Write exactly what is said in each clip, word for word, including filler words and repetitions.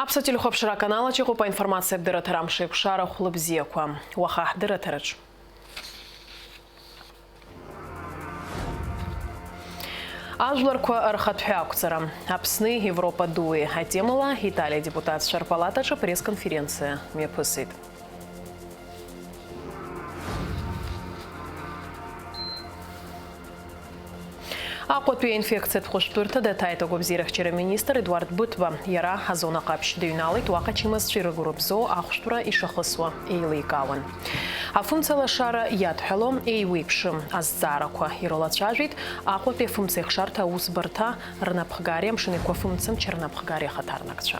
Аԥсуа телехәаԥшра аканал аҿы иҟоуп аинформациатә дырраҭара Амшеикәшара хәлыбзиақәа. Уаха ҳдырраҭараҿ. Ажәларқәа рхатә ҳәаақәҵара. Аԥсни Европа дуи атемала Италиа адепутатцәа рпалатаҿы пресс-конференциа мҩаԥысит. Аҟәатәи аинфекциатә хәышәтәырҭа даҭааит агәабзиарахьчара министр Едуард Быҭәба. Иара азона ҟаԥшь дыҩналеит, уаҟа ачымазцәа ирыгәра бзоу ахәшәтәра ишахысуа еиликаауан. Афымца лашара иадҳәало еиуеиԥшым азҵаарақәа ирылацәажәеит Аҟәатәи афымцеихшарҭа аусбарҭа рнапхгареи Амшын Еиқәа афымцамч рнапхгареи ахаҭарнакцәа.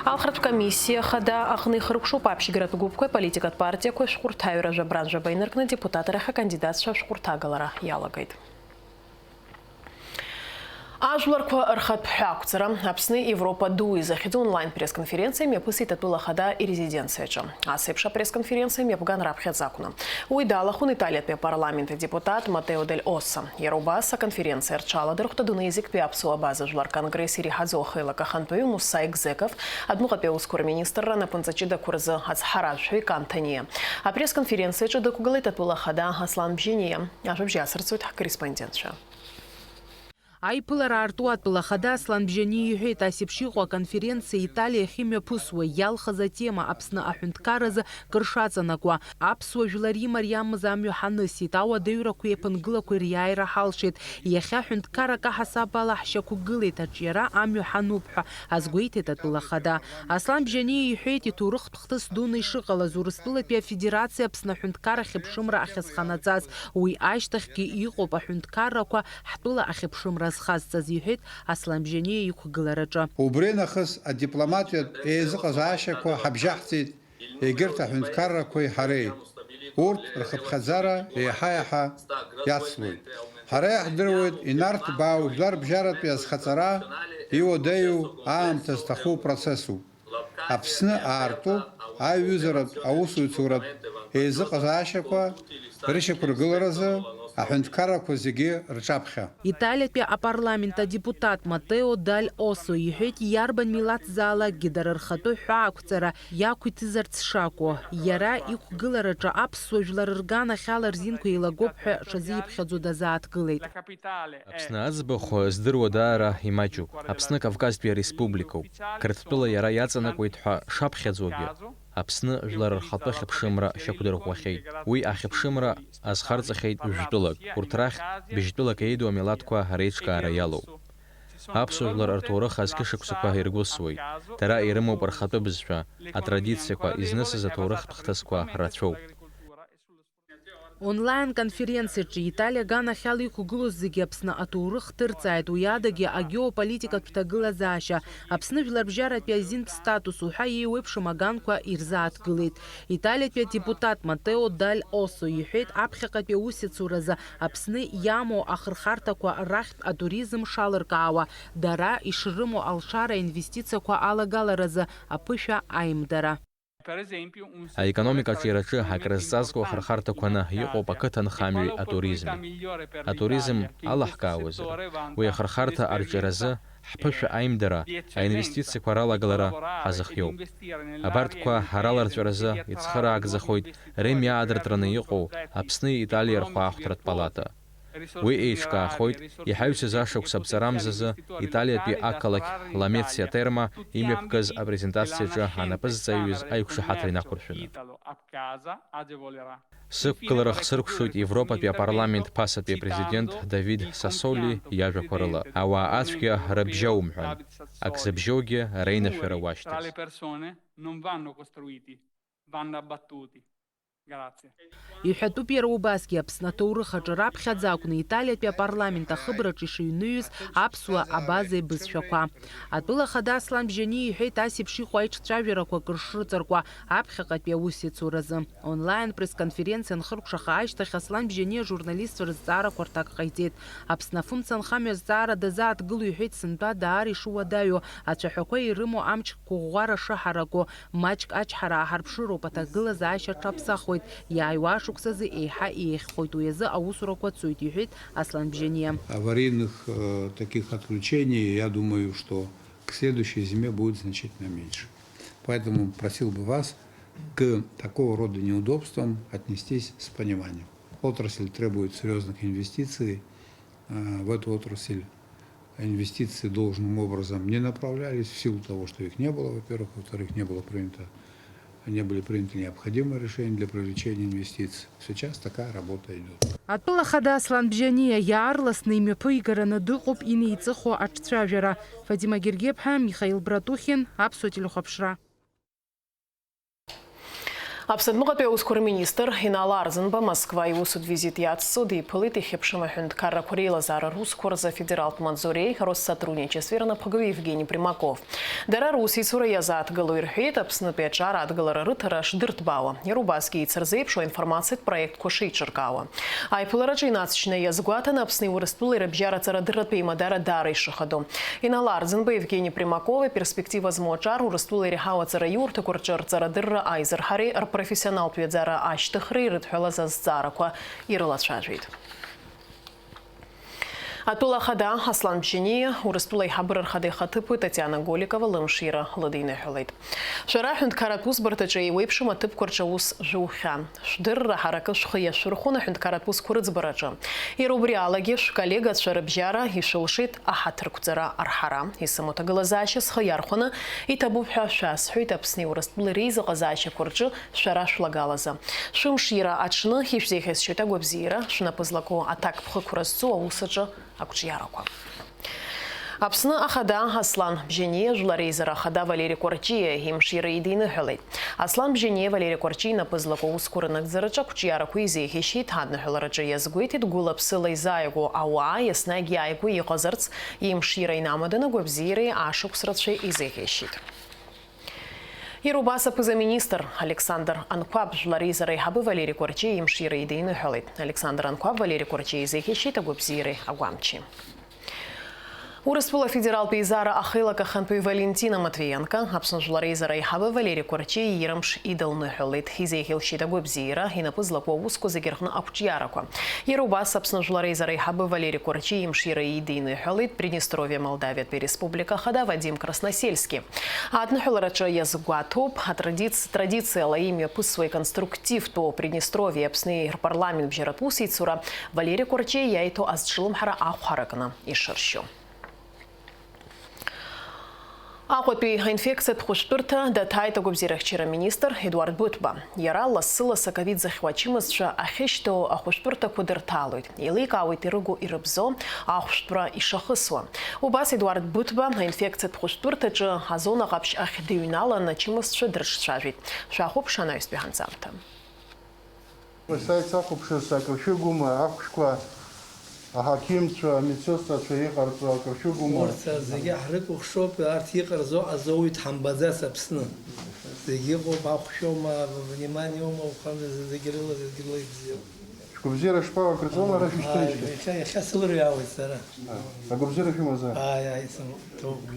Алхратә комиссиа хада аҟны ихыркәшоуп аԥшьгаратә гәыԥқәеи аполитикатә партиақәеи ашәҟәырҭаҩра жәабран жәаба инаркны депутатарахь акандидатцәа ашәҟәырҭагалара иалагеит. Ажәларқәа рхатә ҳәаақәҵара Аԥсни Европа дуи захьӡу онлайн пресс-конференциа мҩаԥысит атәыла ахада ирезиденциаҿы. Ас еиԥш апресс-конференциа мҩаԥган раԥхьаӡа акәны. Уи далахәын Италиатәи апарламент адепутат Матео Дель Осо. Иара убас аконференциа рҽаладырхәт адунеи зегьтәи аԥсуа абаза жәлар конгресс иреиҳаӡоу ахеилак ахантәаҩы Муса Егзеков, адәныҟатәи аусқәа рминистрра анапынҵаҵәыдақәа рзы ацҳаражәҳәаҩ Кан Ҭаниа. Апресс-конференциаҿы дықәгылеит атәыла ахада Аслан Бжьаниа. Ажәабжь иацырҵоит ҳкорреспондентцәа. Аиԥылара аарту атәыла ахада Аслан Бжьаниа иҳәеит, ас еиԥш иҟоу аконференциа Италиа ахьымҩаԥысуа, иалхыз атема Аԥсны аҳәынҭқарразы кыр шаҵанакуа. Аԥсуа жәлар имариамыз амҩа ҳанысит, ауадаҩрақәеи аԥынгылақәеи риааира ҳалшеит. Иахьа ҳәынҭқарра акаҳасаб ала ҳшьақәгылеит, аҿиара амҩа ҳануп ҳәа азгәеиҭеит атәыла ахада. Аслан Бжьаниа иҳәеит, иҭоурыхтә хҭыс дуны ишыҟалаз, Урыстәылатәи Афедерациа Аԥсны аҳәынҭқарра ахьыԥшымра ахьазханаҵаз, уи ашьҭахьгьы иҟоуп аҳәынҭқаррақәа ҳтәыла ахьыԥшымра азхазҵаз, иҳәеит Аслан Бжьаниа иқәгылараҿы. Убри нахыс адипломатиатә еизыҟазаашьақәа ҳабжьаҳҵеит егьырҭ аҳәынҭқаррақәеи ҳареи. Урҭ рхыԥхьаӡара еиҳа-еиҳа иацлоит. Ҳара иаҳдыруеит, инарҭбаау жәларбжьаратәи азхаҵара иуадаҩу аамҭа зҭаху процессуп. Аԥсны аартуп аиҩызаратә аусуцуратә еизыҟазаашьақәа рышьақәыргыларазы аҳәынҭқаррақәа зегьы рҿаԥхьа. Италиатәи апарламент адепутат Матео Даль Осо иҳәеит, иарбан милаҭзаалакгьы дара рхатәы ҳәаақәҵара иақәиҭызарц шакәу. Иара иқәгылараҿы аԥсуа жәлар рганахьала рзинқәа еилагоуп ҳәа шазиԥхьаӡо дазааҭгылеит. Аԥсны аӡбахә здыруа даара имаҷуп. Аԥсны Кавказтәи ареспубликоуп. Қырҭтәыла иара иаҵанакуеит ҳәа шаԥхьаӡогьы, Аԥсны жәлар рхатәы хьыԥшымра шьақәдырӷәӷәахьеит. Уи ахьыԥшымра азхарҵахьеит жәтәылак. Урҭ рахьтә быжьтәылак еиду амилаҭқәа реиҿкаара иалоуп. Аԥсуа жәлар рҭоурых азқьышықәсақәа иргәысуеит. Дара ирымоуп рхатәы бызшәа, атрадициақәа, изнысыз аҭоурыхтә хҭысқәа рацәоуп. Онлайн-конференциаҿы Италиа аганахьала иқәгылоу зегьы Аԥсны аҭоурых ҭырҵааит, уи адагьы агеополитикатә ҭагылазаашьа, Аԥсны жәларбжьаратәи азинтә статус уҳәа еиуеиԥшым аганқәа ирзааҭгылеит. Италиатәи адепутат Матео Даль Осо иҳәеит, аԥхьаҟатәи аусеицуразы Аԥсны иамоу ахырхарҭақәа рахьтә атуризм шалыркаауа, дара ишрымоу алшара аинвестициақәа алагаларазы аԥышәа аимдара. Аекономика аҿиараҿы акрызҵазкуа ахырхарҭақәаны иҟоуп ақыҭанхамҩеи атуризми. Атуризм алаҳкаауазар, уи ахырхарҭа арҿиаразы ҳԥышәа аимдара, аинвестициақәа ралагалара ҳазыхиоуп. Абарҭқәа араларҵәаразы ицхыраагӡахоит Рим иаадыртраны иҟоу Аԥсни Италиеи рхәаахәҭратә палата. Уи еиҿкаахоит иҳаҩсыз ашықәс аԥҵарамзазы Италиатәи ақалақь Ламециа Терма имҩаԥгаз апрезентациаҿы анапы зҵаҩыз аиқәшаҳаҭра инақәыршәаны. Сықәгылара хсыркәшоит Европатәи апарламент ԥасатәи апрезидент Давид Сассоли иажәақәа рыла, ауаа ацәгьа рыбжьаумҳәан, ак зыбжьоугьы реинышәара уашьҭаз. Иҳәатәуп иара убасгьы Аԥсны аҭоурых аҿы раԥхьаӡа акәны Италиатәи апарламент ахыбраҿы ишыҩныҩыз аԥсуа абаза ибызшәақәа. Атәыла ахада Аслан Бжьаниа иҳәеит, ас еиԥш иҟоу аиҿцәажәарақәа акыр шрыҵаркуа аԥхьаҟатәи аусеицуразы. Онлайн пресс-конференциа анхыркәшаха ашьҭахь Аслан Бжьаниа ажурналистцәа рызҵаарақәа рҭак ҟаиҵеит. Аԥсны афымца анхамҩа азҵаара дазааҭгыло иҳәеит, сынтәа даара ишуадаҩу, ацәаҳәақәа ирымоу амч қәыӷәӷәара шыҳараку, маҷк ачҳара ааҳарԥшыроуп, аҭагылазаашьа аҽаԥсахуеит, иааиуа ашықәсазы еиҳа еиӷьхоит, уи азы аусурақәа цоит, иҳәеит Аслан Бжьаниа. Аварийных, э, таких отключений, я думаю, что К следующей зиме будет значительно меньше. Поэтому просил бы вас к такого рода неудобствам отнестись с пониманием. Отрасль требует серьёзных инвестиций. Э, в эту отрасль инвестиции должным образом не направлялись в силу того, что их не было, во-первых. Во-вторых, не было принято, не были приняты необходимые решения для привлечения инвестиций. Сейчас такая работа идёт. Атәыла ахада Аслан Бжьаниа иаарласны имҩаԥигараны дыҟоуп инеиҵыху аҿцәажәара. Фатима Гергиаԥҳа, Михаил Братухин, Аԥсуа телехәаԥшра. Аԥсны адәныҟатәи аусқәа рминистр Инал Арӡынба Москва иусутә визит иацҵо диԥылеит ихьыԥшым аҳәынҭқаррақәа реилазаара русқәа рзы афедералтә маҵзуреи Россотрудничествеи рнапхгаҩы Евгени Примаков. Дара русеицура иазааҭгыло ирҳәеит, Аԥснытәи аҿар адгылара рыҭара шдырҭбаауа, иара убасгьы еицырзеиԥшу аинформациатә проектқәа шеиҿыркаауа. Аиԥылараҿы инацшьны иазгәаҭан Аԥсни Урыстәылеи рыбжьара аҵарадырратә еимадара даара ишыхадоу. Инал Арӡынба Евгени Примакови аперспектива змоу аҿар Урыстәылеи реиҳау аҵараиурҭақәа рҿы рҵарадырра аизырҳареи рпрофессионалтә ҩаӡара ашьҭыхреи ирыдҳәалаз азҵаарақәа ирылацәажәеит. Атәыла ахада Аслан Бжьаниа Урыстәыла аиҳабыра рхада ихаҭыԥуаҩ Татиана Голикова лымшира лыдиныҳәалеит. Шәара аҳәынҭқарратә усбарҭаҿы еиуеиԥшым аҭыԥқәа рҿы аус жәухьан. Шәдырра ҳаракы шәхы иашәырхәон аҳәынҭқарратә усқәа рыӡбараҿы. Иара убри алагьы шәколлегацәа рыбжьара ишәылшеит аҳаҭырқәҵара арҳара. Исымоу аҭагылазаашьа схы иархәаны иҭабуп ҳәа шәасҳәоит Аԥсни Урыстәылеи реизыҟазаашьақәа рҿы шәара шәлагалазы. Шәымшира аҽны ишәзеиӷьасшьоит агәабзиара, шәнапы злаку аҭакԥхықәра зҵоу аус аҿы ақәҿиарақәа. Аԥсны ахада Аслан Бжьаниа Жәлар реизара ахада Валери Кәарҷиа имшира идиныҳәалеит. Аслан Бжьаниа Валери Кәарҷиа инапы злаку аусқәа рынагӡараҿы ақәҿиарақәа изеиӷьишьеит, адныҳәалараҿы иазгәеиҭеит, гәыла-ԥсыла изааигәоу ауаа еснагь иааигәа иҟазарц, имшира инамаданы агәабзиареи ашықәс рацәеи изеиӷьишьеит. Иара убас аԥыза-министр Александр Анқәаб Жәлар реизара аиҳабы Валери Кәарҷиа имшира идиныҳәалеит. Александр Анқәаб Валери Кәарҷиа изеиӷьишьеит агәабзиареи агәамчи. Урыстәыла Афедералтә Еизара ахеилак ахантәаҩ Валентина Матвиенко Аԥсны Жәлар реизара аиҳабы Валери Кәарҷиа иира амш идылныҳәалеит. Изеиӷьалшьеит агәабзиара, инапы злаку аусқәа зегьы рҟны ақәҿиарақәа. Иара убас Аԥсны Жәлар реизара аиҳабы Валери Кәарҷиа имшира идиныҳәалеит Приднестровиа Молдавиатәи Республика ахада Вадим Красносельски. Адныҳәалараҿы иазгәаҭоуп, атрадиц-, традициала имҩаԥысуа иконструктивтәу Приднестровиеи Аԥсни рпарламент бжьаратә усеицура Валери Кәарҷиа иаиҭо азҿлымҳара ахә ҳаракны ишыршьо. Аҟәатәи аинфекциатә хәышәтәырҭа даҭааит агәабзиарахьчара аминистр Едуард Быҭәба. Иара лассы-ласс аковид зыхьуа ачымазцәа ахьышьҭоу ахәышәтәырҭақәа дырҭалоит. Еиликаауеит ирыгу-ирыбзоу ахәшәтәра ишахысуа. Убас Едуард Быҭәба аинфекциатә хәышәтәырҭаҿы азона ҟаԥшь ахь дыҩналан ачымазцәа дрыҿцәажәеит. Шәахәаԥш анаҩстәи ҳанҵамҭа. Са исахәаԥшыз акыр шәыгума, ахәшәқәа, аҳақьымцәа, амедсестрацәа иҟарҵо акыр шәыгума? Урҭ зегьы ҳрыкәыхшоуп, арҭ иҟарҵо азоуит ҳамбаӡац Аԥсны. Зегьы ыҟоуп, ахәшәоума, вниманиоума, ухамҩа зегьы рыла, зегьы рыла ибзиоуп. Шәгәабзиара шԥаҟоу, акыр ҵуама ара шәышьҭеижьҭеи? Иахьа, иахьа сылра иалоит сара. Агәабзиара шәымазар? Ааи, ааи, сымоуп.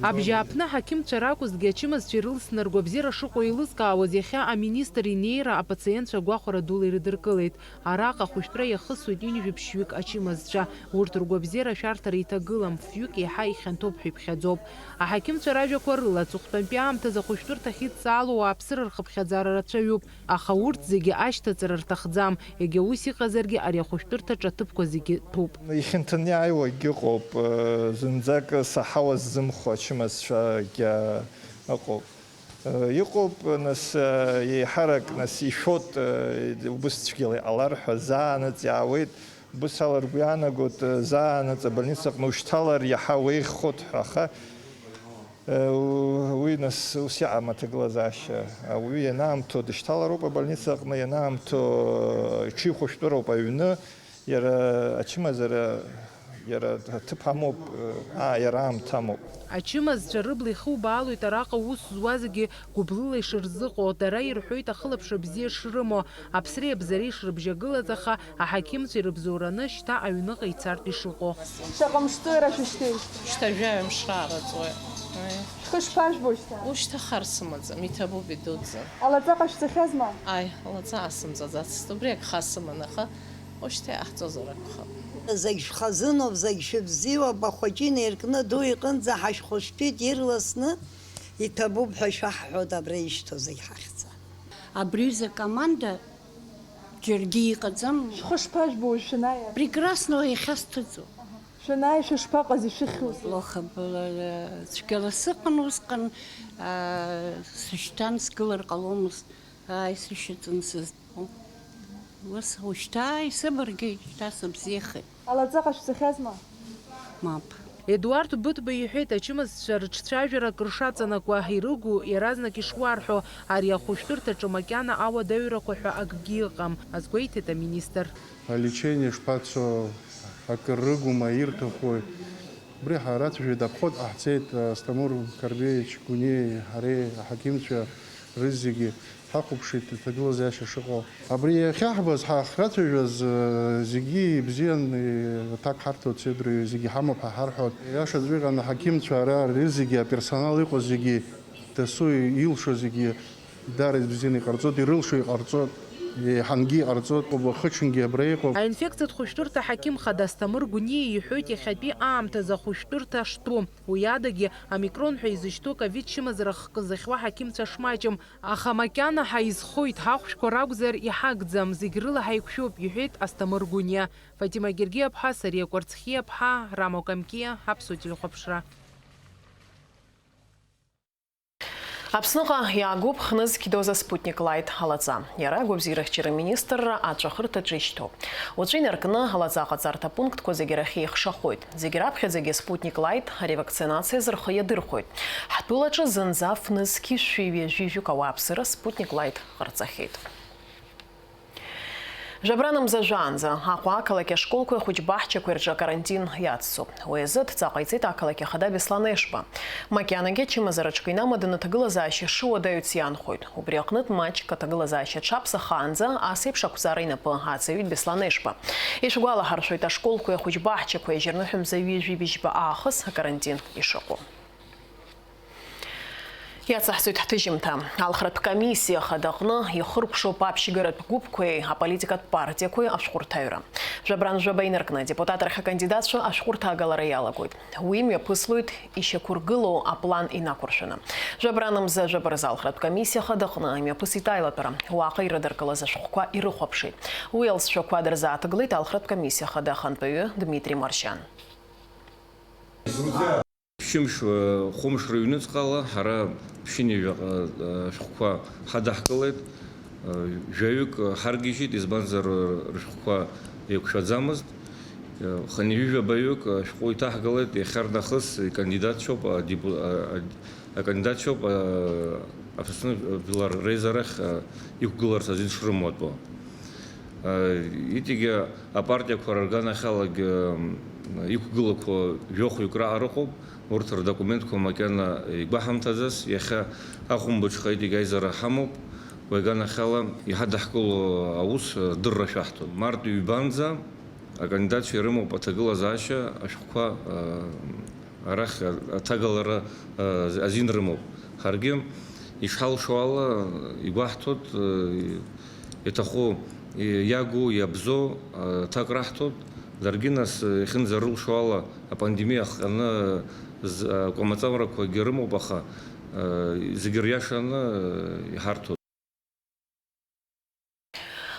Абжьааԥны аҳақьымцәа ракәызҭгьы, ачымазцәа ирылсны ргәабзиара шыҟоу еилызкаауаз, иахьа аминистр инеира апациентцәа гәахәара дула ирыдыркылеит. Араҟа ахәышәтәра иахысуеит ҩынҩажәи ԥшьҩык ачымазцәа. Урҭ ргәабзиара ашәарҭара иҭагылам, фҩык еиҳа ихьанҭоуп ҳәа иԥхьаӡоуп. Аҳақьымцәа ражәақәа рыла, аҵыхәтәантәи аамҭазы ахәышәтәырҭахь идҵаалоу ауааԥсыра рхыԥхьаӡара рацәаҩуп. Аха урҭ зегьы ашьҭаҵара рҭахӡам, егьа ус иҟазаргьы, ари ахәышәтәырҭаҿы аҭыԥқәа зегьы ҭәуп. Ихьанҭаны иааиуагь ыҟоуп, зынӡак саҳауа ззымхо ачымазцәагьы ыҟоуп. Иҟоуп, нас, еиҳарак, нас, ишәоит, убыс цәгьала иҟалар ҳәа, заанаҵ иаауеит, убыс ала ргәы иаанагоит, заанаҵ абольницаҟны ушьҭалар иаҳа уеиӷьхоит ҳәа, аха, Уи, нас, ус иаам аҭагылазаашьа. Ауаҩы ианаамҭоу дышьҭалароуп абольница аҟны, ианаамҭоу иҽихәышәтәыроуп аҩны, иара ачымазара, иара аҭыԥ амоуп, аа, иара аамҭа амоуп. Ачымазцәа рыбла ихубаалоит араҟа аус зуа зегьы гәыблыла ишырзыҟоу, дара ирҳәоит ахылаԥшра бзиа шрымоу, аԥсреи абзареи шрыбжьагылаз, аха аҳақьымцәа ирыбзоураны шьҭа аҩныҟа ицартә ишыҟоу. Шаҟа мшҵои ара шәышьҭеижьҭеи? Шьҭа жәаҩа мш раара ҵуеит. Аи. Шәхы шԥажәбо шьҭа? Ушьҭа хар сымаӡам, иҭабуп идуӡӡан. Алаҵа ҟашәҵахьазма? Аи, алаҵа аасымҵаӡацт, убри агха сыман, аха Ушьҭа иаҳҵозар акәхап. Зегь шәхазыноуп, зегь шәыбзиоуп, ахәыҷы инеиркны аду иҟынӡа ҳашәхәышәтәит ирласны, иҭабуп ҳәа шәаҳҳәоит абра ишьҭоу зегь ҳахьӡ. Абри аҩыза акоманда џьаргьы иҟаӡам. Шәхы шԥажәбо уажә шәанааи? Прекрасно, иахьа сҭыҵуа. Шәанааи шәышԥаҟаз, ишәыхьуаз? Плохо было, цәгьала сыҟан усҟан, аа, сышьҭан, сгылар ҟаломызт, ааи, сышьаҵан сызтәо. Ус, ушьҭа исыбаргьы, шьҭа сыбзиахеит. Алаҵа ҟашәҵахьазма? Мап. Едуард Быҭәба иҳәеит, ачымазцәа рыҿцәажәара акыр шаҵанакуа, ирыгу иаразнак ишуарҳәо, ари ахәышәтәырҭаҿы макьана ауадаҩрақәа ҳәа акгьы ыҟам, азгәеиҭеит аминистр. Алечение шԥацо, акыр рыгума, ирҭахуи? Убри ҳарацәажәеит, аԥхоит ҟаҳҵеит, Асҭамыр Қарбеиевич Гәыниеи ҳареи, аҳақьымцәа рызегьы ҳахәаԥшит аҭагылазаашьа шыҟоу. Абри иахьаҳбаз, ҳахьрацәажәаз, зегьы ибзиан, аҭак ҳарҭоит, сеидру зегьы ҳамоуп ҳәа ҳарҳәоит. Иашаҵәҟьаны аҳақьымцәа ара рызегьы, аперсонал иҟоу зегьы, дасу илшо зегьы, Дара ибзианы иҟарҵоит, ирылшо иҟарҵоит, еиҳангьы иҟарҵоит, хыҽынгьы абра иҟоуп. Аинфекциатә хәышәтәырҭа аҳақьым хада Асҭамыр Гәыниа иҳәоит, иахьатәи аамҭазы ахәышәтәырҭа штәу. Уи адагьы, омикрон ҳәа изышьҭоу ковид чымазара хкы зыхьуа аҳақьымцәа шмаҷым, аха макьана ҳаизхоит, ҳахәшәқәа ракәзар иҳагӡам, зегь рыла ҳаиқәшәоуп, иҳәеит Асҭамыр Гәыниа. Фатима Гергиаԥҳа, Сариа Кәарцхиаԥҳа, Рамо Камкиа, Аԥсуа телехәаԥшра. Аԥсныҟа иаагоуп хнызқь доза Спутник Лайт алаҵа. Иара агәабзиарахьчара министрра аҵәахырҭаҿы ишьҭоуп. Уаҵәы инаркны алаҵа аҟаҵарҭа пунктқәа зегьы арахь еихшахоит. Зегьы раԥхьаӡагьы Спутник Лайт ревакцинациазы рхы иадырхәоит. Ҳтәылаҿы зынӡа фнызқьи шәи ҩажәи жәаҩык ауааԥсыра Спутник Лайт ҟарҵахьеит. Жәабран мза жәаанӡа Аҟәа ақалақь ашколқәеи ахәыҷбаҳчақәеи рҿы акарантин иацҵоуп. Уи азы адҵа ҟаиҵеит ақалақь ахада Беслан Ешба. Макьанагьы ачымазара аҿы инамаданы аҭагылазаашьа шыуадаҩыц иаанхоит. Убри аҟнытә маҷк аҭагылазаашьа аҽаԥсахаанӡа ас еиԥш ақәҵара инапы аҵаҩит Беслан Ешба. Ишәгәалаҳаршәоит, ашколқәеи ахәыҷбаҳчақәеи ажьырныҳәа мза ҩажәи быжьба аахыс акарантин ишыҟоу. Иацаҳҵоит ҳҭыжьымҭа. Алхратә комиссиа ахада аҟны ихыркәшоуп аԥшьгаратә гәыԥқәеи аполитикатә партиақәеи ашәҟәырҭаҩра. Жәабран жәаба инаркны адепутат рахь акандидатцәа ашәҟәырҭагалара иалагоит. Уи мҩаԥыслоит ишьақәыргылоу аплан инақәыршәаны. Жәабран мза жәаба рзы алхратә комиссиа ахада аҟны имҩаԥысит аилатәара. Уаҟа ирыдыркылаз ашәҟәқәа ирыхәаԥшит. Уи алҵшәақәа дырзааҭыглеит алхратә комиссиа ахада ахантәаҩы Дмитри Маршьан. Ԥшьымш, э, хәымш рыҩныҵҟала ҳара ԥшьынҩажәаҟа, э, шәҟәқәа ҳадаҳкылеит. Э, жәаҩык, э, ҳаргьежьит, избанзар, э, рышәҟәқәа еиқәшәаӡамызт. Э, хынҩажәи жәабаҩык, э, шәҟәы иҭаҳгалеит, иахьарнахыс икандидатцәоуп, адепу-, а-, а-, акандидатцәоуп, э, Аԥсны Жәлар Реизарахь, э, иқәгыларц азин шрымоу атәы. Э, иҵегьы апартиақәа рырганахьалагьы, м, иқәгылақәо жәохәҩык раҟара ыҟоуп. Урҭ рдокументқәа макьана игәаҳамҭаӡац. Иахьа ахәымбыҽха иҵегь аизара ҳамоуп. Уи аганахьала иҳадаҳкыло аус, э, дырра шәаҳҭоит. Март ҩбанӡа акандидатцәа ирымоуп аҭагылазаашьа ашәҟәқәа, э, арахь аҭагалара, э, азин рымоуп. Ҳаргьы ишҳалшо ала игәаҳҭоит, э, иаҭаху, иагу, иабзоу, э, аҭак раҳҭоит. Даргьы нас, э, иахьынӡарылшо ала, апандемиа ахҟьаны з-, акәамаҵамрақәагьы рымоуп, аха, э, зегьы риашаны, э, иҳарҭоит.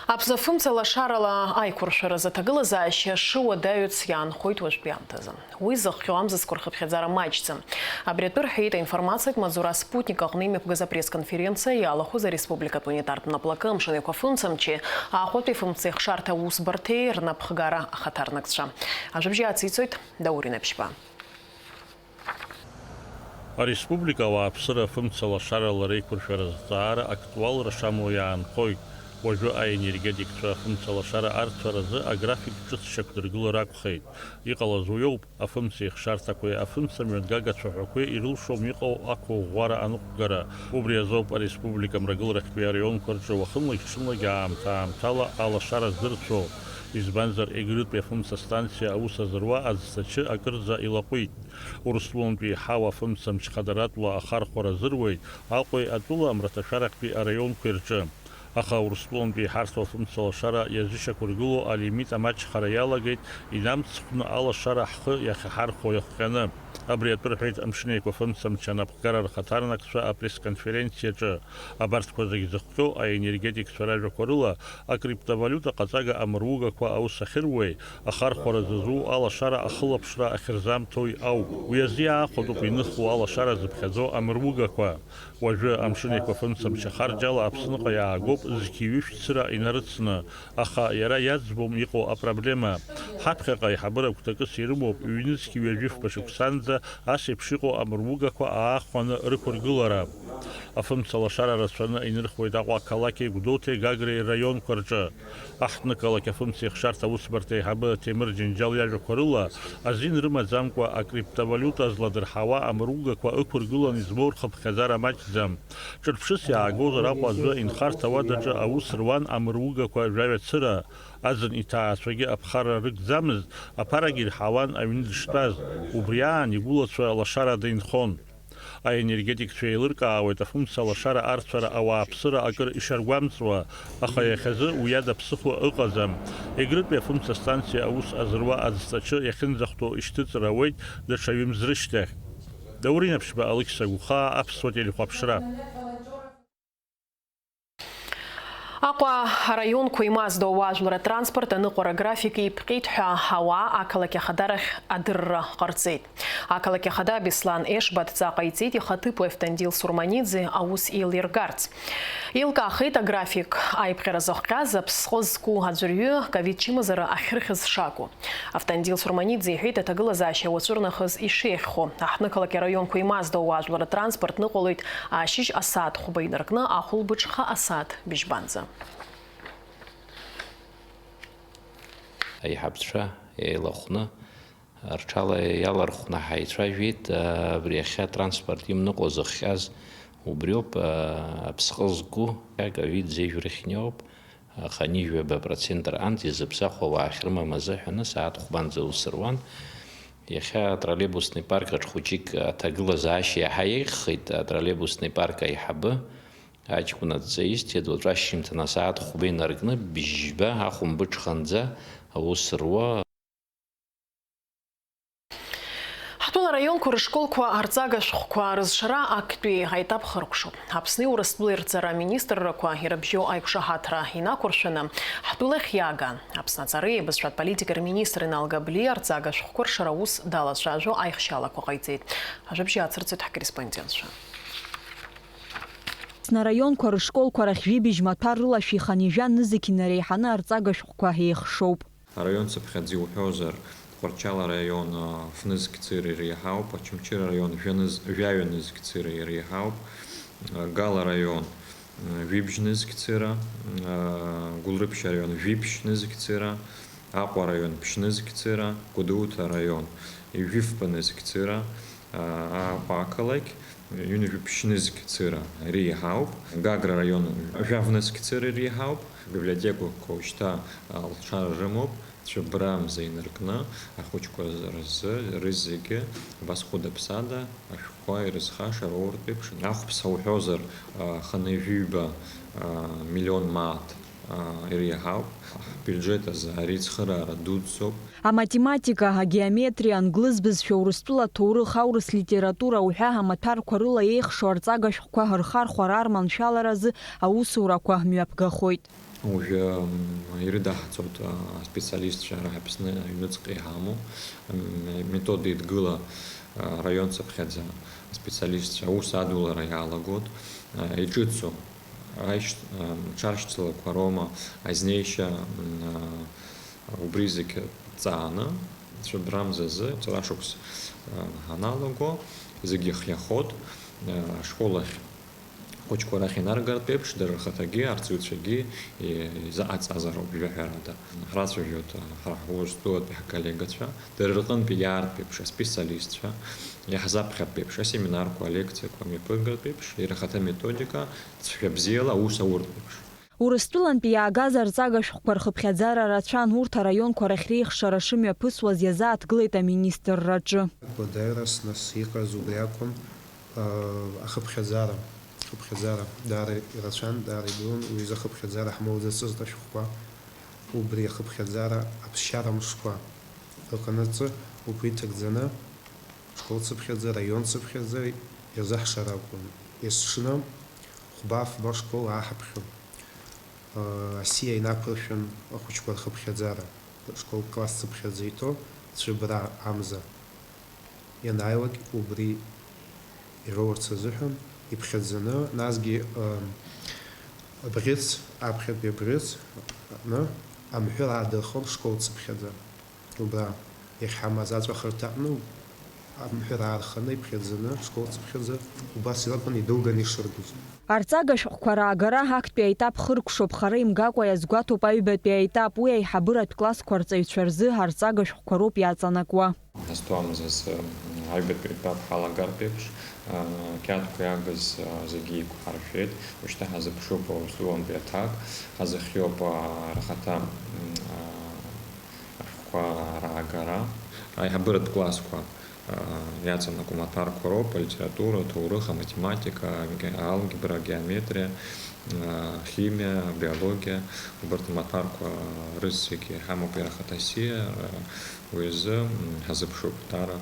Аԥсны афымца лашарала аиқәыршәаразы аҭагылазаашьа шыуадаҩыц иаанхоит уажәтәи аамҭазы. Уи зыхҟьо амзызқәа рхыԥхьаӡара маҷӡам. Абри атәы рҳәеит аинформациатә маҵзура Спутник аҟны имҩаԥгаз апресс-конференциа иалахәыз ареспубликатә унитартә наплакы, амшын еиқәа фымцамчи, Аҟәатәи афымцеихшарҭа аусбарҭеи рнапхгара ахаҭарнакцәа. Ажәабжь ациҵоит Даур Инаԥшьба. Ареспублика ауааԥсыра афымца лашарала реиқәыршәара зҵаара актуалра шамоу иаанхоит. Уажәы аенергетикцәа афымца лашара арцәаразы аграфик ҿыц шьақәдыргылар акәхеит. Иҟалаз уиоуп, афымцеихшарҭақәеи афымцамҩангага цәаҳәақәеи ирылшом иҟоу ақәыӷәӷәара аныҟәгара. Убри азоуп ареспублика мрагыларахьтәи араионқәа рҿы уахынлагь-ҽынлагь аамҭа-аамҭала алашара здырцәоу. Избанзар, Егрытәи афымца станциа аус азыруа аӡҭачы акырӡа илаҟәит. Урыстәылантәи иҳау афымцамч хадаратәла ахархәара азыруеит Аҟәеи атәыла амраҭашәарахьтәи араионқәеи рҿы. Аха Урыстәылантәи иҳарҭо афымца лашара иазышьақәыргыло алимит амаҷхара иалагеит, инамцхәны алашара ҳхы иахьаҳархәо иахҟьаны. Абри атәы рҳәеит Амшын Еиқәа фымца мчы анапхгара рхаҭарнакцәа апресс-конференциаҿы. Абарҭқәа зегь зыхҟьо аенергетикцәа ражәақәа рыла, акриптовалиута ҟаҵага амругақәа аус ахьыруеи, ахархәара зызу алашара ахылаԥшра ахьырзамҭои ауп. Уи азы иаахәатәуп иныху алашара зыԥхьаӡо амругақәа. Уажәы Амшын Еиқәа фымца мчы ахарџь ала Аԥсныҟа иаагоуп зқьи ҩышә цыра инарыцны, аха иара иаӡбом иҟоу апроблема. Ҳаԥхьаҟа аиҳабыра гәҭакыс ирымоуп, ҩнызқьи ҩажәи фба шықәсанӡа ас еиԥш иҟоу амругақәа аахәаны рықәыргылара. Афымца лашара рацәаны инырхуеит Аҟәа ақалақьи Гәдоуҭеи Гагреи раионқәа рҿы. Аҳҭнықалақь афымца ихшарҭа аусбарҭа аиҳабы Ҭемыр Џьынџьал иажәақәа рыла, азин рымаӡамкәа акриптовалиута зладырҳауа амругақәа ықәыргыланы измоу рхыԥхьаӡара маҷӡам. Ҿырԥшыс иаагозар Аҟәа аӡәы инхарҭа ауадаҿы аус руан амругақәа жәаҩа цыра. Аӡын иҭаацәагьы аԥхарра рыгӡамызт, аԥарагьы ирҳауан аҩны дыштәаз. Убри аан игәылацәа лашарада инхон. Аенергетикцәа еилыркаауеит афымца лашара арцәара ауааԥсыра акыр ишаргәамҵуа, аха иахьазы уи ада ԥсыхәа ыҟаӡам. Егрытәи афымца станциа аус азыруа аӡҵачы иахьынӡахәҭоу ишьҭыҵыр ауеит даҽа ҩымз рышьҭахь. Даур Инаԥшьба, Алықьса Гәхаа, Аԥсуа телехәаԥшра. Аҟәа араионқәа имаздоу ауаажәлар атранспорт аныҟәара график еиԥҟьеит ҳәа ауаа ақалақь ахадарахь адырра ҟарҵеит. Ақалақь ахада Беслан Ешба адҵа ҟаиҵеит ихаҭыԥуаҩ Автандил Сурманиӡе аус еилиргарц. Еилкаахеит аграфик аиԥҟьара зыхҟьаз, аԥсҟы зку аӡәырҩы ковид чымазара ахьырхьыз шакәу. Автандил Сурманиӡе иҳәеит, аҭагылазаашьа уаҵәырнахыс ишеиӷьхо. Аҳҭнықалақь араионқәа имаздоу ауаажәлар атранспорт ныҟәалоит ашьыжь асааҭ хәба инаркны ахәылбыҽха асааҭ быжьбанӡа. Аиҳабцәа еилахәны, рҽала иалархәны ҳаицәажәеит, абри иахьа атранспорт имныҟәо зыхҟьаз убриоуп, аԥсҟы зку, ковид зежә рыхьниоуп. Аха ҩажәаба процент рҟынтә изыԥсахуа уаа ахьрымам азыҳәаны сааҭ хәбанӡа аус руан. Иахьа атроллейбусный парк аҿы хәыҷык аҭагылазаашьа иаҳа еиӷьхеит. Атроллейбусный парк аиҳабы аҷкәын адҵа исҭеит, уаҵәы ашьжьымҭан асааҭ хәба инаркны, бжьба ахәымбыҽханӡа аус руа. Ҳтәыла араионқәа рышколқәа арҵага шәҟәқәа рызшара актәи аетап хыркәшоуп. Аԥсни Урыстәылеи рҵара аминистррақәа ирыбжьоу аиқәшаҳаҭра инақәыршәаны, ҳтәылахь иага, Аԥсны аҵареи абызшәатә политикеи рминистр Инал Габлиа арҵага шәҟәқәа ршара аус далацәажәо аихшьалақәа ҟаиҵеит. Ажәабжь иацырҵоит ҳкорреспондентцәа. Аԥсны араионқәа рышколқәа рахь жәибжь маҭәар рыла шәиханы ижәа нызқь инареиҳаны арҵага шәҟәқәа еихшоуп. Араион цыԥхьаӡа иуҳәозар, Тҟәарчал араион, а, фнызқь цыра иреиҳауп, Очамчыра араион жәаныз-, жәаҩа нызқь цыра иреиҳауп, а, Гал араион, м, жәибжь нызқь цыра, а, Гәылрыԥшь араион жәиԥшь нызқь цыра, Аҟәа араион ԥшь-нызқь цыра, Гәдоуҭа араион ҩажәи фба нызқь цыра, а, Аҟәа ақалақь ҩынҩажәи ԥшь-нызқь цыра иреиҳауп, Гагра араион жәаф нызқь цыра иреиҳауп, абиблиотекақәа уажәшьҭа алшара рымоуп, цәыббра мза инаркны, ахәыҷқәа рзы, рызегьы абас хәыда-ԥсада ашәҟәқәа ирызхаша роуртә еиԥш. Ахәԥса уҳәозар, а, хынҩажәи ҩба, а, миллион мааҭ, а, иреиҳауп. Ҳбиуџьет азы ари цхыраара дуӡӡоуп. Аматематика, агеометриа, англыз бызшәа, Урыстәыла аҭоурых, аурыс литература уҳәа амаҭәарқәа рыла еихшо арҵага шәҟәқәа рхархәара арманшәаларазы аусурақәа мҩаԥгахоит. Уажәы, м, ирыдаҳҵоит, а, аспециалистцәа ара Аԥсны аҩныҵҟа иҳамоу, м, методеидгыла, а, араион цыԥхьаӡа аспециалистцәа аус адулара иалагоит, а, иҿыцу аишь-, а, ҽаршьцылақәа роума азнеишьа, м, а, убри зегь ҵааны, цәыббра мзазы, ҵарашықәс, а, ҳаналаго, зегь ихиахоит, а, ашкол ахь. Ахәыҷқәа рахь инаргартә еиԥш, дара рхаҭагьы, арҵаҩцәагьы, е-, изаҟаҵазароуп, жәаҳәарада. Ҳрацәажәоит, а, ҳара ҳурыстәылатәи ҳколлегацәа, дара рҟынтәи иаартә еиԥш аспециалистцәа, иаҳзаԥхьартә еиԥш асеминарқәа, алекциақәа мҩаԥыргартә еиԥш, иара ахаҭа методика, цәгьа бзиала аус ауртә еиԥш. Урыстәылантәи иаагаз арҵага шәҟәқәа рхыԥхьаӡара рацәан, урҭ араионқәа рахь реихшара шымҩаԥысуаз иазааҭгылеит аминистрраҿы. Даара снас иҟаз убри акәын, а, ахыԥхьаӡара. Хыԥхьаӡара даара ирацәан, даара идурын, уи изы ахыԥхьаӡара ҳмоуӡацызт ашәҟәқәа. Убри ахыԥхьаӡара аԥсшьара мшқәа ыҟанаҵы, убри иҭагӡаны, школ цыԥхьаӡа, раион цыԥхьаӡа ирзыҳшар акәын. Есҽны хәба-фба школ ааҳаԥхьон. Асиа инақәыршәан ахәыҷқәа рхыԥхьаӡара, школ класс цыԥхьаӡа иҭоу цәыббра амза ианааилак, убри ироурц азыҳәан иԥхьаӡаны, насгьы, ы, абӷьыц, аԥхьатәи абӷьыц аҟны амҳәыр аадырхон школ цыԥхьаӡа. Убра иахьҳамаз аҵәахырҭаҟны амҳәыр аарханы иԥхьаӡаны, школ цыԥхьаӡа убас илакәын идылганы ишыргоз. Арҵага шәҟәқәа раагара актәи аетап хыркәшоуп, хара имгакәа иазгәаҭоуп аҩбатәи аетап, уи аиҳабыратә классқәа рҵаҩцәа рзы арҵага шәҟәқәа роуп иаҵанакуа. Ҳазҭоу амзазы аҩбатәи етап ҳалагартә еиԥш, а, ақьаадқәа иаагаз, а, зегьы еиқәҳаршәеит. Ушьҭа ҳазыԥшуп Урыстәылантәи аҭак, ҳазыхиоуп, а, рхаҭа, м, а, ашәҟәқәа раагара. Аиҳабыратә классқәа, а, иаҵанакуа маҭәарқәа роуп, алитература, аҭоурых, аматематика, аге-, алгебра, агеометриа, а, ахимиа, абиологиа, убарҭ амаҭәарқәа рызегьы иҳамоуп иара ахаҭа асиа, а, уи азы, м, ҳазыԥшуп даара.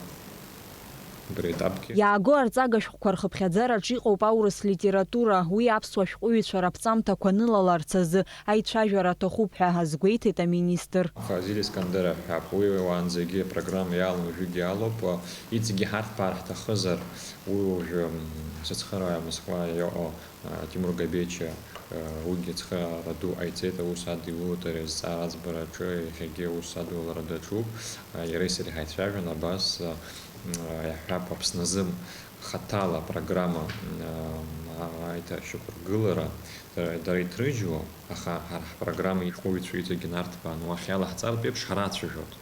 Убри аетапгьы. Иааго арҵага шәҟәқәа рхыԥхьаӡараҿ иҟоуп аурыс литература, уи аԥсуа шәҟәыҩҩцәа раԥҵамҭақәа нылаларц азы аицәажәара аҭахуп ҳәа азгәеиҭеит аминистр. Фазиль Искандеров ҳәа уи уаанӡагьы апрограмма иалан, уажәыгьы алоуп. Иҵегьы ҳарҭбаар ҳҭахызар, уи уажәы, м, сыцхырааҩ Москва иҟоу Тимур Габечиа, уигьы цхыраара ду ҟаиҵеит, аус адиулоит ари азҵаара аӡбараҿы, иахьагьы аус адулара даҿуп. Иареи сареи ҳаицәажәон, абас иаҳҳәап, Аԥсназы хаҭала апрограмма аиҭашьақәыргылара дара иҭрыжьуа, аха ҳара ҳпрограмма ишәҟәыҩҩцәа иҵегьы нарҭбааны уахь иалаҳҵартә еиԥш ҳара ацәажәоит.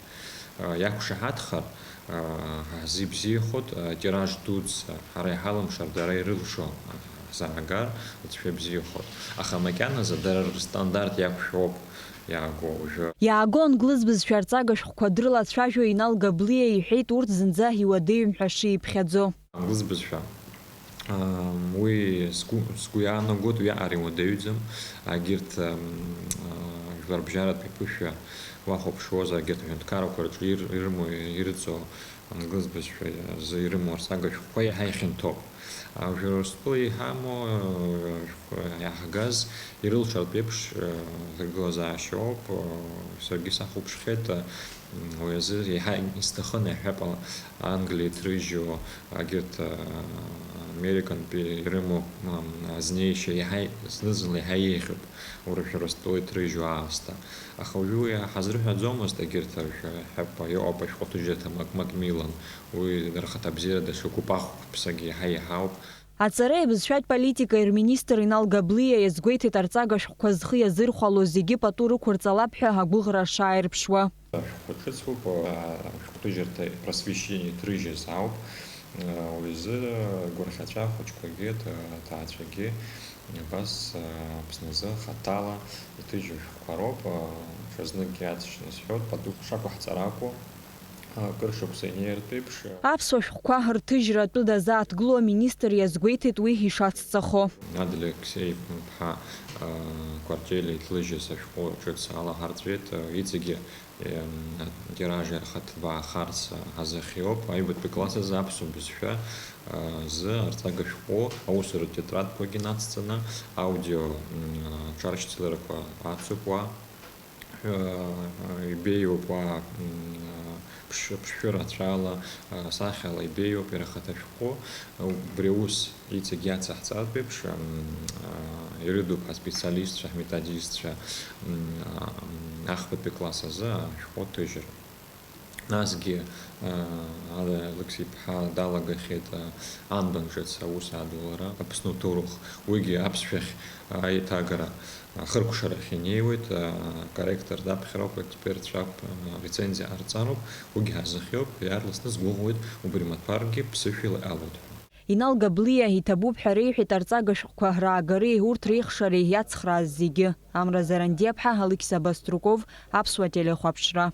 Иақәшаҳаҭхар, ҳзы ибзиахоит, атираж дуӡӡа ҳара иҳалымшар, дара ирылшо ҳзаагар, рцәа ибзиахоит. Аха макьаназы дара рстандарт иақәшәоуп иааго уажәы. Иааго англыз бызшәа арҵага шәҟәқәа дрылацәажәо Инал Габлиа иҳәеит урҭ зынӡа иуадаҩым ҳәа шиԥхьаӡо. Англыз бызшәа. Ам, уи сгәы, сгәы иаанагоит, уиаҟара иуадаҩӡам. Агьырҭ, ам, а, жәларбжьаратә иԥышәа уахәаԥшуазар, агьырҭ аҳәынҭқаррақәа рҿы ир-, ирымоу, ирыҵоу англыз бызшәа азы ирымоу арҵага шәҟәқәа иаҳа ихьанҭоуп. А, уажәы Урыстәыла иҳамоу, а, шәҟәқәа иаҳгаз ирылшартә еиԥш, а, ҭагылазаашьа ауп, а, саргьы сахәаԥшхьеит, а, Уи азы еиҳа исҭахын, иаҳҳәап, Англиа иҭрыжьу, агьырҭ, а, Американтәи ирымоу, ам, азнеишьа еиҳа, зны-зынла еиҳа еиӷьуп, уара шәара стәы иҭрыжьу аасҭа. Аха уажәы уи ҳазрыҳәаӡомызт, агьырҭ, шәа-, иаҳҳәап, иҟоуп ашәҟәыҭыжьырҭа Мак-, Макмиллан, уи рхаҭабзиара даҽа гәыԥ ахәԥсагьы еиҳа еиҳауп. Аҵареи абызшәатә политикеи рминистр Инал Габлиа иазгәеиҭеит, арҵага шәҟәқәа зхы иазырхәало зегьы пату рықәырҵалап ҳәа агәыӷра шааирԥшуа. Ашәҟәқәа ҿыцуп, ашәҟәҭыжьырҭа Просвещение иҭрыжьыз ауп. Уи азы гәырӷьаҵәа ахәыҷқәагьы, аҭаацәагьы абас Аԥсназы хаҭала иҭыжьу ашәҟәқәа роуп. Ҽазнык иаҵшьны сҳәоит, пату шақәаҳҵар акәу. Акыр шықәса инеиртә еиԥш. Аԥсуа шәҟәқәа рҭыжьра атәы дазааҭгыло аминистр иазгәеиҭеит уи ишацҵахо. Адлер Алексеи-иԥҳа, а, Кәарҷелиа иҭлыжьыз ашәҟәы ҿыц алаҳарҵәеит, а, иҵегьы, ем, атираж иархаҭбаахарц, а, ҳазыхиоуп. Аҩбатәи класс азы аԥсуа бызшәа, а, зы арҵага шәҟәы аусуратә тетрадқәагьы нацҵаны, аудио, м, а, ҿаршьцыларақәа ацуп уа. Ибеиоуп уа, м, ԥш-, ԥшшәы рацәала, а, сахьала ибеиоуп иара ахаҭа ашәҟәы. Убри аус иҵегь иацаҳҵартә еиԥш, м, а, ирыдуп ҳаспециалистцәа, ҳметодистцәа, м, а, м, ахԥатәи класс азы ашәҟәы ҭыжьра. Насгьы, а, Алексеи-иԥҳа далагахьеит, а, анбан ҿыц аус адулара, Аԥсны уҭоурых, уигьы аԥсшәахь аиҭагара. Ахыркәшарахь инеиуеит, акорректор даԥхьароуп, аекспертцәа акәым, арецензиа ҟарҵароуп, уигьы ҳазыхиоуп, иаарласны сгәыӷуеит, убри маҭәаргьы ԥсышәала иҟалоит ҳәа. Инал Габлиа иҭабуп ҳәа реиҳәеит арҵага шәҟәқәа раагареи урҭ реихшареи иацхрааз зегьы. Амра Зарандиаԥҳа, Алықьса Баструков, Аԥсуа телехәаԥшра.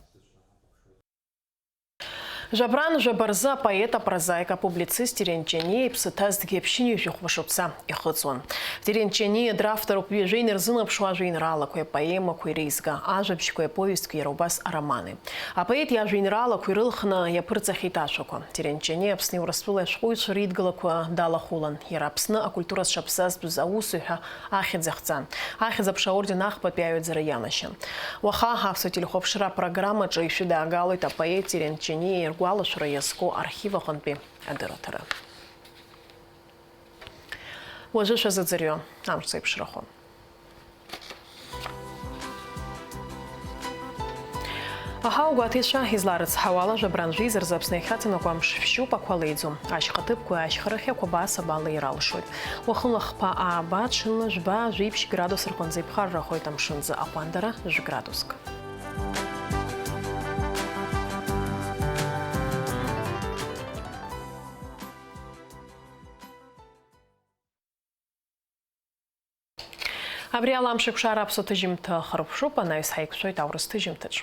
Жәабран жәаба рзы апоет, апрозаик, апублицист Терент Ҷаниа иԥсы ҭазҭгьы ԥшьынҩажәи хәба шықәса ихыҵуан. Терент Ҷаниа дравторуп ҩажәа инарзынаԥшуа ажәеинраалақәеи апоемақәеи реизга, ажәабжьқәеи аповестқәеи, иара убас аромани. Апоет иажәеинраалақәа ирылхны иаԥырҵахьеит ашәақәа. Терент Ҷаниа Аԥсни Урыстәылеи ашәҟәыҩҩцәа реидгылақәа далахәылан. Иара Аԥсны акультура зҽаԥсазтәыз аусзуҩ ҳәа ахьӡ ахҵан. Ахьӡ-аԥша аорден ахԥатәи аҩаӡара ианашьан. Уаха аԥсуа телехәаԥшра апрограммаҿы ишәыдаагалоит апоет Терент Ҷаниа иргәалашәара иазку архив аҟынтәи адырраҭара. Уажәы шәазыӡырҩуа амш зеиԥшрахо. Аҳауагәаҭеицәа изларыцҳауала, жәабран жәеиза рзы Аԥсны иахьаҵанакуа амш шәшьуп ақәа леиӡом. Ашьха ҭыԥқәеи ашьхарахьы ақәабаа сабала иралшоит. Уахынла хԥа ааба, ҽынла жәба, жәиԥшь градус рҟынӡа иԥхаррахоит, амшынӡы аҟәандара жәградуск. Абри ала Амшеикәшара аԥсуа ҭыжьымҭа хырԥшуп, анаҩс ҳаиқәшәоит аурыс ҭыжьымҭаҿ.